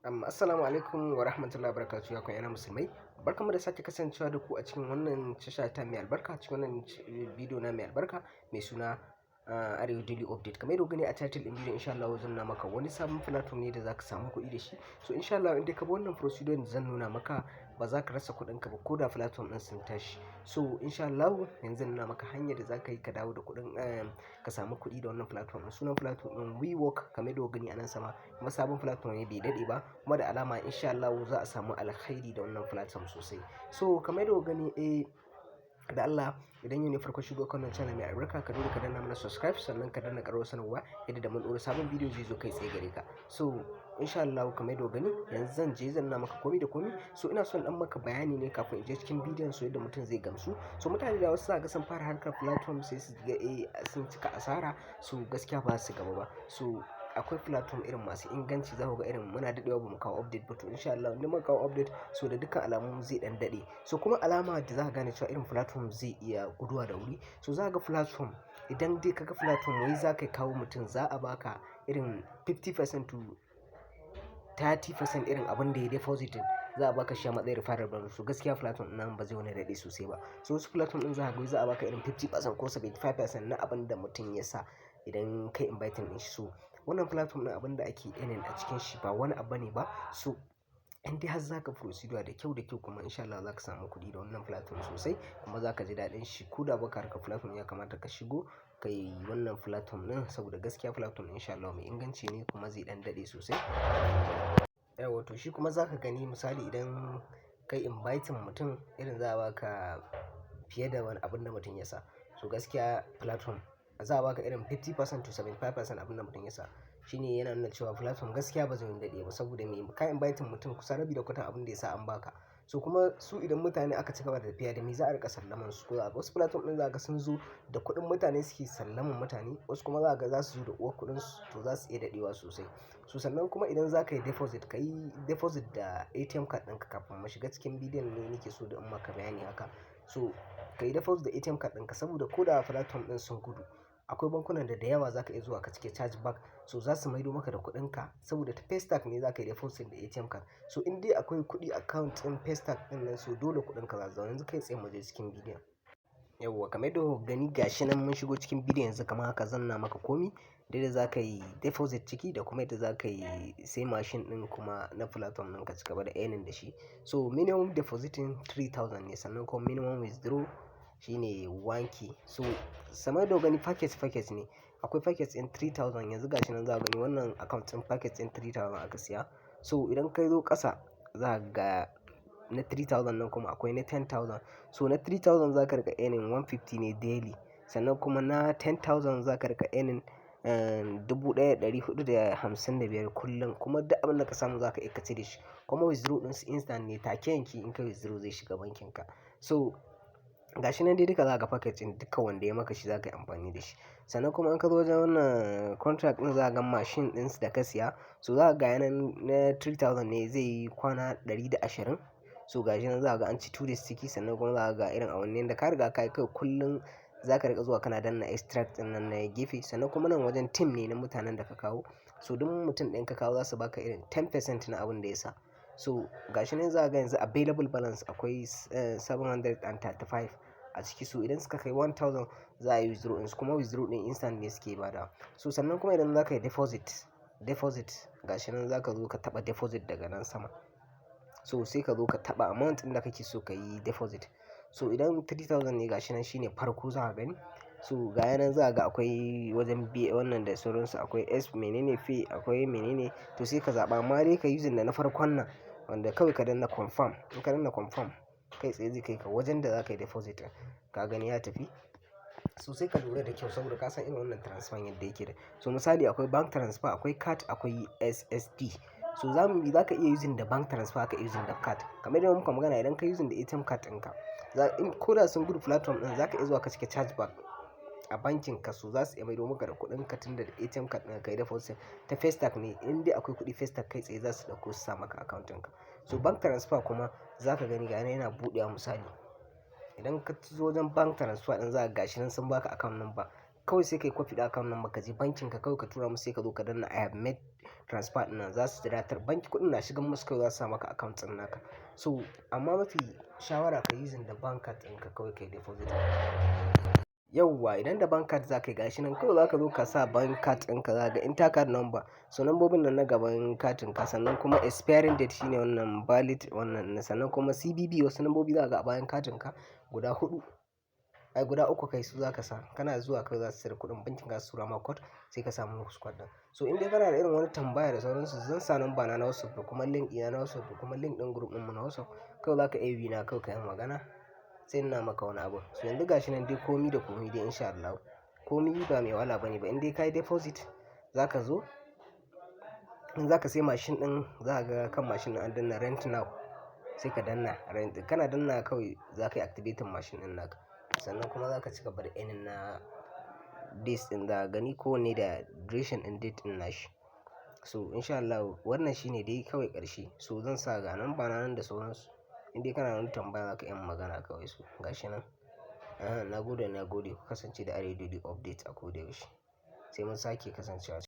Assalamu alaikum wa rahmatullahi wa barakatuhu, ya ku 'yan musulmai. Barkanmu da sake kasancewa da ku a cikin wannan tasha ta mai albarka, cikin wannan bidiyo na mai albarka mai suna Arewa Daily Update. Kamar yadda kuka gani a title ɗin bidiyon, insha Allah zan nuna maka wani sabon platform ne da zaka samu kuɗi da shi. So insha Allah in dai ka bi wannan procedure da zan nuna maka, ba za ka rasa kuɗinka ba ko da platform ɗin sun tashi. So insha Allah yanzu zan nuna maka hanyar da za ka yi ka dawo da kuɗin, ka samu kuɗi da wannan platform ɗin. Sunan platform ɗin WeWork, kamar yadda kuka gani a nan sama. Kuma sabon platform ne, bai daɗe ba, kuma da alama insha Allah za a samu alkhairi da wannan platform sosai. So kamar yadda kuka gani, da Allah idan yau ne farkon shigo kan wannan channel mai albarka, ka daure ka danna mana subscribe, sannan ka danna ƙararrawar sanarwa yadda da mun ɗora sabon bidiyo zai zo kai tsaye gare ka. So insha Allah kamar yadda kuka gani, yanzu zan je zan nuna maka komai da komai. So ina son ɗan maka bayani ne kafin in je cikin bidiyon, so yadda mutum zai gamsu. So mutane da wasu za ga sun fara harkar platform, sai su ga sun cika asara, so gaskiya ba su gaba ba. So akwai platform irin masu inganci, za ku ga irin muna daɗewa ba mu kawo update ba. To insha Allah idan muka kawo update, so da dukkan alamu zai ɗan daɗe. So kuma alama da za ka gane cewa irin platform zai iya guduwa da wuri. So za ka ga platform, idan dai ka ga platform wai za ka kawo mutum, za a baka irin 50% to 30% irin abin da ya depositing, za a baka shi a matsayin referral bonus. So gaskiya platform nan ba zai wani daɗe sosai ba. So wasu platform ɗin za ka ga za a baka irin 50% ko 75% na abin da mutum ya sa idan kai inviting ɗin shi. So wannan platform ɗin, abin da ake earning a cikin shi ba wani abu bane ba. So in dai har za ka procedure da kyau da kyau, kuma insha Allah za ka samu kuɗi da wannan platform sosai, kuma za ka ji daɗin shi. Ko da ba ka harkar platform, ya kamata ka shigo ka yi wannan platform ɗin, saboda gaskiya platform insha Allah mai inganci ne kuma zai ɗan daɗe sosai. Yauwa, to shi kuma za ka gani, misali idan kai inviting mutum, irin za a baka fiye da wani abin da mutum ya sa. So gaskiya platform za a baka irin 50% to 75% abin da mutum ya sa. Shine yana nuna cewa platform gaskiya ba zai wani daɗe ba, saboda me? Ka inviting mutum, kusan rabi da kwatan abin da ya sa an baka. So kuma su idan mutane aka ci gaba da tafiya, da me za a riƙa sallaman su? Ko wasu platform ɗin za ka ga sun zo da kuɗin mutane suke sallaman mutane, wasu kuma za ka ga za su zo da uwar kuɗin su, to za su iya daɗewa sosai. So sannan kuma idan za ka yi deposit, ka yi deposit da ATM card ɗinka. Kafin mu shiga cikin bidiyon ne nake so da in maka bayani haka. So ka yi deposit da ATM card ɗinka, saboda ko da platform ɗin sun gudu, akwai bankunan da da yawa za ka iya zuwa ka cike charge back. So za su maido maka da kuɗinka, saboda ta Paystack ne za ka yi deposit da ATM card. So in dai akwai kuɗi account ɗin Paystack ɗin nan, so dole kuɗinka za su dawo. Yanzu kai tsaye mu je cikin bidiyon. Yauwa, kamar yadda kuka gani, gashi nan mun shigo cikin bidiyon. Yanzu kamar haka zan nuna maka komi da yadda za ka yi deposit ciki, da kuma yadda za ka yi sai machine ɗin kuma na platform ɗin ka ci gaba da earning da shi. So minimum depositing 3000 ne, sannan kuma minimum withdraw shine 1K. So kamar yadda kuka gani, package package ne. Akwai package ɗin 3000. Yanzu gashi nan za ka gani wannan account ɗin, package ɗin 3000 aka siya. So idan ka zo ƙasa, za ka ga na 3000 nan, kuma akwai na 10,000. So na 3000 za ka riƙa earning 150 ne daily. Sannan kuma na 10,000 za ka riƙa earning 1455 kullum, kuma duk abin da ka samu za ka iya ka cire shi. Kuma withdraw ɗin su instant ne, take yanke in ka withdraw zai shiga bankin ka. So gashi nan dai duka za ka ga package ɗin, duka wanda ya maka shi za ka yi amfani da shi. Sannan kuma in ka zo wajen wannan contract ɗin, za ka ga machine ɗin su da ka siya. So za ka ga yanan na 3000 ne, zai yi kwana 120. So gashi nan za ka ga an ci 2 days ciki. Sannan kuma za ka ga irin awannin da ka riga ka yi kai kullum za ka riƙa zuwa kana danna extract ɗin nan na gefe. Sannan kuma nan wajen team ne na mutanen da ka kawo. So duk mutum ɗayan ka kawo, za su baka irin 10% na abin da ya sa. So gashi nan za ka ga yanzu available balance akwai 735 a ciki. So idan suka kai 1000 za a yi withdraw ɗinsu, kuma withdraw ɗin instant ne suke ba da. So sannan kuma idan za ka yi deposit, gashi nan za ka zo ka taɓa deposit daga nan sama. So sai ka zo ka taɓa amount ɗin da kake so ka yi deposit. So idan 3000 ne, gashi nan shine farko za ka gani. So ga yanan za ka ga akwai wajen B wannan da sauransu, akwai S menene P, akwai menene, to sai ka zaɓa, amma dai ka using da na farkon nan, wanda kawai ka danna confirm. In ka danna confirm, kai tsaye zai kai ka wajen da za ka yi deposit ɗin. Ka gani ya tafi. So sai ka lura da kyau, saboda ka san irin wannan transfer yadda yake da. So misali akwai bank transfer, akwai card, akwai SSD. So za ka iya using da bank transfer, ka iya using da card. Kamar yadda muka magana, idan ka using da ATM card ɗinka, in ko da sun gudu platform ɗin, za ka iya zuwa ka cike charge back a bankin ka, so za su iya maido maka da kuɗin ka, tunda da ATM card ɗin ka yi deposit ta Paystack ne. In dai akwai kuɗi Paystack, kai tsaye za su ɗauko su sa maka account ɗinka. So bank transfer kuma za ka gani ga yana buɗewa. Misali idan ka zo wajen bank transfer ɗin, za ka ga gashi nan sun baka account number. Kawai sai ka yi copy ɗin account number, ka je bankin ka kawai ka tura musu, sai ka zo ka danna "I have made transfer" ɗin nan, za su jira banki kuɗin na shigan musu, kawai za su sa maka account ɗin naka. So amma mafi shawara ka using da bank card ɗinka kawai ka yi deposit. Yauwa, idan da bank card za ka yi, gashi nan kawai za ka zo ka sa bank card ɗinka, za ka ga enter card number. So lambobin nan na gaban katin ka, sannan kuma expiring date shine wannan valid wannan, sannan kuma CVV, wasu lambobi za ka ga a bayan katin ka guda huɗu. Ai guda uku kai, su za ka sa. Kana zuwa kawai za su cire kuɗin, bankin za su tura ma code, sai ka samu musu code ɗin. So in dai kana da irin wani tambaya da sauransu, zan sa number na na WhatsApp da kuma link ɗina na WhatsApp da kuma link ɗin group ɗinmu na WhatsApp. Kawai za ka iya bi na kawai ka yi magana, sai in nuna maka wani abu. So yanzu gashi nan dai komi da komi dai in sha Allahu. Komi ba mai wahala bane ba. In dai ka yi deposit, za ka zo in za ka sayi mashin ɗin, za ka ga kan mashin ɗin an danna "Rent now". Sai ka danna rent. Kana danna kawai za ka yi activating mashin ɗin naka. Sannan kuma za ka ci gaba da earning na days ɗin, za ka gani kowanne da duration ɗin date ɗin nashi. So in sha Allahu wannan shine dai kawai ƙarshe. So zan sa ga number na nan da sauransu. In dai kana da wani tambaya, za ka iya magana kawai, so gashi nan. Na gode, na gode. Ku kasance da Arewa Daily Update a ko da yaushe. Sai mun sake kasancewa.